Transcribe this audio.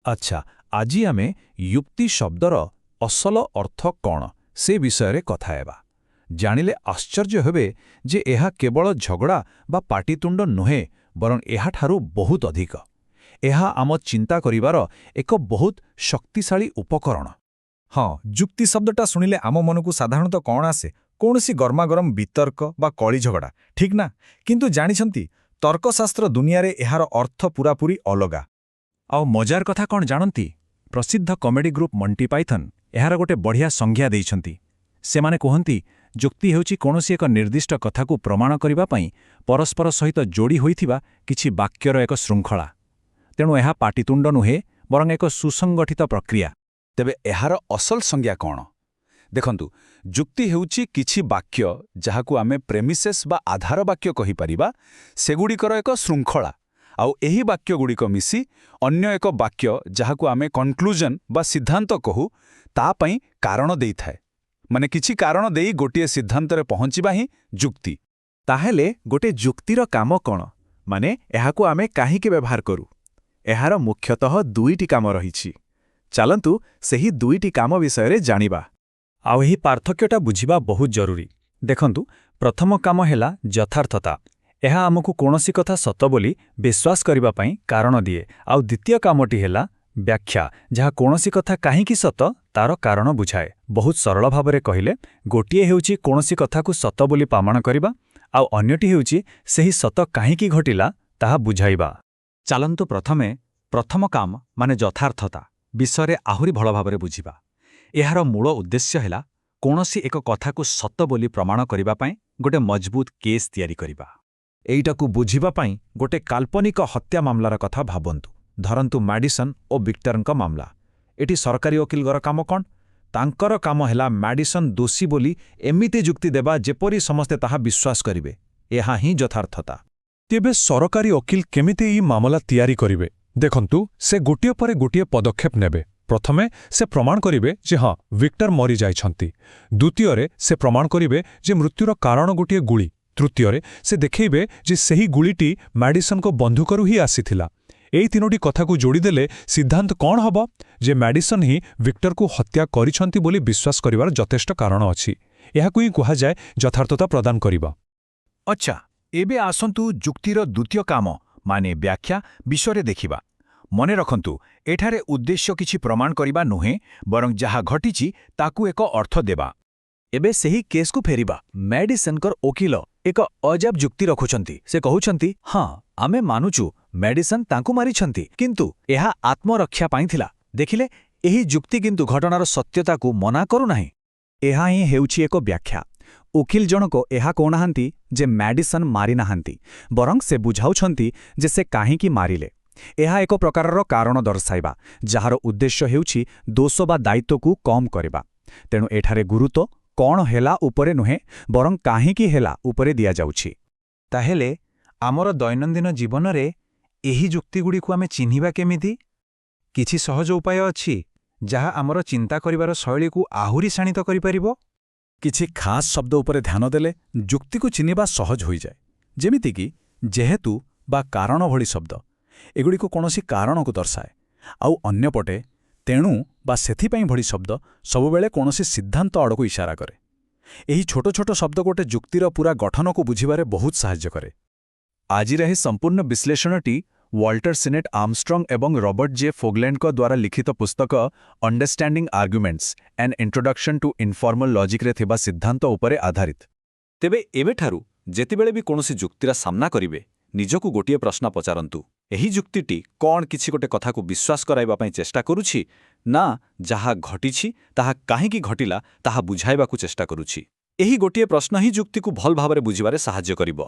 ଆଚ୍ଛା, ଆଜି ଆମେ ଯୁକ୍ତି ଶବ୍ଦର ଅସଲ ଅର୍ଥ କ'ଣ ସେ ବିଷୟରେ କଥା ହେବା। ଜାଣିଲେ ଆଶ୍ଚର୍ଯ୍ୟ ହେବେ ଯେ ଏହା କେବଳ ଝଗଡ଼ା ବା ପାଟିତୁଣ୍ଡ ନୁହେଁ, ବରଂ ଏହାଠାରୁ ବହୁତ ଅଧିକ। ଏହା ଆମ ଚିନ୍ତା କରିବାର ଏକ ବହୁତ ଶକ୍ତିଶାଳୀ ଉପକରଣ। ହଁ, ଯୁକ୍ତି ଶବ୍ଦଟା ଶୁଣିଲେ ଆମ ମନକୁ ସାଧାରଣତଃ କ'ଣ ଆସେ? କୌଣସି ଗରମାଗରମ ବିତର୍କ ବା କଳି ଝଗଡ଼ା, ଠିକ୍ ନା? କିନ୍ତୁ ଜାଣିଛନ୍ତି, ତର୍କଶାସ୍ତ୍ର ଦୁନିଆରେ ଏହାର ଅର୍ଥ ପୂରାପୂରି ଅଲଗା। ଆଉ ମଜାର କଥା କ'ଣ ଜାଣନ୍ତି? ପ୍ରସିଦ୍ଧ କମେଡି ଗ୍ରୁପ୍ ମଣ୍ଟି ପାଇଥନ୍ ଏହାର ଗୋଟେ ବଢ଼ିଆ ସଂଜ୍ଞା ଦେଇଛନ୍ତି। ସେମାନେ କୁହନ୍ତି, ଯୁକ୍ତି ହେଉଛି କୌଣସି ଏକ ନିର୍ଦ୍ଦିଷ୍ଟ କଥାକୁ ପ୍ରମାଣ କରିବା ପାଇଁ ପରସ୍ପର ସହିତ ଯୋଡ଼ି ହୋଇଥିବା କିଛି ବାକ୍ୟର ଏକ ଶୃଙ୍ଖଳା। ତେଣୁ ଏହା ପାଟିତୁଣ୍ଡ ନୁହେଁ, ବରଂ ଏକ ସୁସଂଗଠିତ ପ୍ରକ୍ରିୟା। ତେବେ ଏହାର ଅସଲ ସଂଜ୍ଞା କ'ଣ? ଦେଖନ୍ତୁ, ଯୁକ୍ତି ହେଉଛି କିଛି ବାକ୍ୟ, ଯାହାକୁ ଆମେ ପ୍ରେମିସେସ୍ ବା ଆଧାର ବାକ୍ୟ କହିପାରିବା, ସେଗୁଡ଼ିକର ଏକ ଶୃଙ୍ଖଳା। ଆଉ ଏହି ବାକ୍ୟଗୁଡ଼ିକ ମିଶି ଅନ୍ୟ ଏକ ବାକ୍ୟ, ଯାହାକୁ ଆମେ କନକ୍ଲୁଜନ ବା ସିଦ୍ଧାନ୍ତ କହୁ, ତା ପାଇଁ କାରଣ ଦେଇଥାଏ। ମାନେ କିଛି କାରଣ ଦେଇ ଗୋଟିଏ ସିଦ୍ଧାନ୍ତରେ ପହଞ୍ଚିବା ହିଁ ଯୁକ୍ତି। ତାହେଲେ ଗୋଟେ ଯୁକ୍ତିର କାମ କ'ଣ? ମାନେ ଏହାକୁ ଆମେ କାହିଁକି ବ୍ୟବହାର କରୁ? ଏହାର ମୁଖ୍ୟତଃ ଦୁଇଟି କାମ ରହିଛି। ଚାଲନ୍ତୁ, ସେହି ଦୁଇଟି କାମ ବିଷୟରେ ଜାଣିବା। ଆଉ ଏହି ପାର୍ଥକ୍ୟଟା ବୁଝିବା ବହୁତ ଜରୁରୀ। ଦେଖନ୍ତୁ, ପ୍ରଥମ କାମ ହେଲା ଯଥାର୍ଥତା। ଏହା ଆମକୁ କୌଣସି କଥା ସତ ବୋଲି ବିଶ୍ୱାସ କରିବା ପାଇଁ କାରଣ ଦିଏ। ଆଉ ଦ୍ୱିତୀୟ କାମଟି ହେଲା ବ୍ୟାଖ୍ୟା, ଯାହା କୌଣସି କଥା କାହିଁକି ସତ ତାର କାରଣ ବୁଝାଏ। ବହୁତ ସରଳ ଭାବରେ କହିଲେ, ଗୋଟିଏ ହେଉଛି କୌଣସି କଥାକୁ ସତ ବୋଲି ପ୍ରମାଣ କରିବା, ଆଉ ଅନ୍ୟଟି ହେଉଛି ସେହି ସତ କାହିଁକି ଘଟିଲା ତାହା ବୁଝାଇବା। ଚାଲନ୍ତୁ, ପ୍ରଥମେ ପ୍ରଥମ କାମ ମାନେ ଯଥାର୍ଥତା ବିଷୟରେ ଆହୁରି ଭଲ ଭାବରେ ବୁଝିବା। ଏହାର ମୂଳ ଉଦ୍ଦେଶ୍ୟ ହେଲା କୌଣସି ଏକ କଥାକୁ ସତ ବୋଲି ପ୍ରମାଣ କରିବା ପାଇଁ ଗୋଟେ ମଜବୁତ କେସ୍ ତିଆରି କରିବା। ଏଇଟାକୁ ବୁଝିବା ପାଇଁ ଗୋଟେ କାଳ୍ପନିକ ହତ୍ୟା ମାମଲାର କଥା ଭାବନ୍ତୁ। ଧରନ୍ତୁ ମ୍ୟାଡିସନ୍ ଓ ଭିକ୍ଟରଙ୍କ ମାମଲା। ଏଠି ସରକାରୀ ଓକିଲଙ୍କର କାମ କ'ଣ? ତାଙ୍କର କାମ ହେଲା ମ୍ୟାଡିସନ୍ ଦୋଷୀ ବୋଲି ଏମିତି ଯୁକ୍ତି ଦେବା, ଯେପରି ସମସ୍ତେ ତାହା ବିଶ୍ୱାସ କରିବେ। ଏହା ହିଁ ଯଥାର୍ଥତା। ତେବେ ସରକାରୀ ଓକିଲ କେମିତି ଏହି ମାମଲା ତିଆରି କରିବେ? ଦେଖନ୍ତୁ, ସେ ଗୋଟିଏ ପରେ ଗୋଟିଏ ପଦକ୍ଷେପ ନେବେ। ପ୍ରଥମେ ସେ ପ୍ରମାଣ କରିବେ ଯେ ହଁ, ଭିକ୍ଟର ମରିଯାଇଛନ୍ତି। ଦ୍ୱିତୀୟରେ ସେ ପ୍ରମାଣ କରିବେ ଯେ ମୃତ୍ୟୁର କାରଣ ଗୋଟିଏ ଗୁଳି। ତୃତୀୟରେ ସେ ଦେଖେଇବେ ଯେ ସେହି ଗୁଳିଟି ମ୍ୟାଡିସନଙ୍କ ବନ୍ଧୁକରୁ ହିଁ ଆସିଥିଲା। ଏହି ତିନୋଟି କଥାକୁ ଯୋଡ଼ିଦେଲେ ସିଦ୍ଧାନ୍ତ କ'ଣ ହେବ? ଯେ ମ୍ୟାଡିସନ ହିଁ ଭିକ୍ଟରକୁ ହତ୍ୟା କରିଛନ୍ତି ବୋଲି ବିଶ୍ୱାସ କରିବାର ଯଥେଷ୍ଟ କାରଣ ଅଛି। ଏହାକୁ ହିଁ କୁହାଯାଏ ଯଥାର୍ଥତା ପ୍ରଦାନ କରିବା। ଆଚ୍ଛା, ଏବେ ଆସନ୍ତୁ ଯୁକ୍ତିର ଦ୍ୱିତୀୟ କାମ ମାନେ ବ୍ୟାଖ୍ୟା ବିଷୟରେ ଦେଖିବା। ମନେ ରଖନ୍ତୁ, ଏଠାରେ ଉଦ୍ଦେଶ୍ୟ କିଛି ପ୍ରମାଣ କରିବା ନୁହେଁ, ବରଂ ଯାହା ଘଟିଛି ତାକୁ ଏକ ଅର୍ଥ ଦେବା। ଏବେ ସେହି କେସ୍କୁ ଫେରିବା। ମ୍ୟାଡିସନଙ୍କର ଓକିଲ ଏକ ଅଜବ ଯୁକ୍ତି ରଖୁଛନ୍ତି। ସେ କହୁଛନ୍ତି, ହଁ, ଆମେ ମାନୁଛୁ ମ୍ୟାଡିସନ ତାଙ୍କୁ ମାରିଛନ୍ତି, କିନ୍ତୁ ଏହା ଆତ୍ମରକ୍ଷା ପାଇଁ ଥିଲା। ଦେଖିଲେ, ଏହି ଯୁକ୍ତି କିନ୍ତୁ ଘଟଣାର ସତ୍ୟତାକୁ ମନା କରୁନାହିଁ। ଏହା ହିଁ ହେଉଛି ଏକ ବ୍ୟାଖ୍ୟା। ଓକିଲ ଜଣକ ଏହା କହୁନାହାନ୍ତି ଯେ ମ୍ୟାଡିସନ ମାରିନାହାନ୍ତି, ବରଂ ସେ ବୁଝାଉଛନ୍ତି ଯେ ସେ କାହିଁକି ମାରିଲେ। ଏହା ଏକ ପ୍ରକାରର କାରଣ ଦର୍ଶାଇବା, ଯାହାର ଉଦ୍ଦେଶ୍ୟ ହେଉଛି ଦୋଷ ବା ଦାୟିତ୍ୱକୁ କମ୍ କରିବା। ତେଣୁ ଏଠାରେ ଗୁରୁତ୍ୱ କ'ଣ ହେଲା ଉପରେ ନୁହେଁ, ବରଂ କାହିଁକି ହେଲା ଉପରେ ଦିଆଯାଉଛି। ତାହେଲେ ଆମର ଦୈନନ୍ଦିନ ଜୀବନରେ ଏହି ଯୁକ୍ତିଗୁଡ଼ିକୁ ଆମେ ଚିହ୍ନିବା କେମିତି? କିଛି ସହଜ ଉପାୟ ଅଛି, ଯାହା ଆମର ଚିନ୍ତା କରିବାର ଶୈଳୀକୁ ଆହୁରି ଶାଣିତ କରିପାରିବ? କିଛି ଖାସ୍ ଶବ୍ଦ ଉପରେ ଧ୍ୟାନ ଦେଲେ ଯୁକ୍ତିକୁ ଚିହ୍ନିବା ସହଜ ହୋଇଯାଏ। ଯେମିତିକି ଯେହେତୁ ବା କାରଣ ଭଳି ଶବ୍ଦ। ଏଗୁଡ଼ିକୁ କୌଣସି କାରଣକୁ ଦର୍ଶାଏ। ଆଉ ଅନ୍ୟପଟେ ତେଣୁ ବା ସେଥିପାଇଁ ଭଳି ଶବ୍ଦ ସବୁବେଳେ କୌଣସି ସିଦ୍ଧାନ୍ତ ଆଡ଼କୁ ଇଶାରା କରେ। ଏହି ଛୋଟ ଛୋଟ ଶବ୍ଦ ଗୋଟେ ଯୁକ୍ତିର ପୂରା ଗଠନକୁ ବୁଝିବାରେ ବହୁତ ସାହାଯ୍ୟ କରେ। ଆଜିର ଏହି ସମ୍ପୂର୍ଣ୍ଣ ବିଶ୍ଳେଷଣଟି ୱାଲ୍ଟର ସିନେଟ୍ ଆର୍ମଷ୍ଟ୍ରଙ୍ଗ ଏବଂ ରବର୍ଟ ଜେ ଫୋଗଲ୍ୟାଣ୍ଡଙ୍କ ଦ୍ୱାରା ଲିଖିତ ପୁସ୍ତକ Understanding Arguments: An Introduction to Informal ଲଜିକ୍ରେ ଥିବା ସିଦ୍ଧାନ୍ତ ଉପରେ ଆଧାରିତ। ତେବେ ଏବେଠାରୁ ଯେତେବେଳେ ବି କୌଣସି ଯୁକ୍ତିର ସାମ୍ନା କରିବେ, ନିଜକୁ ଗୋଟିଏ ପ୍ରଶ୍ନ ପଚାରନ୍ତୁ: ଏହି ଯୁକ୍ତିଟି କ'ଣ କିଛି ଗୋଟେ କଥାକୁ ବିଶ୍ୱାସ କରାଇବା ପାଇଁ ଚେଷ୍ଟା କରୁଛି, ନା ଯାହା ଘଟିଛି ତାହା କାହିଁକି ଘଟିଲା ତାହା ବୁଝାଇବାକୁ ଚେଷ୍ଟା କରୁଛି? ଏହି ଗୋଟିଏ ପ୍ରଶ୍ନ ହିଁ ଯୁକ୍ତିକୁ ଭଲ ଭାବରେ ବୁଝିବାରେ ସାହାଯ୍ୟ କରିବ।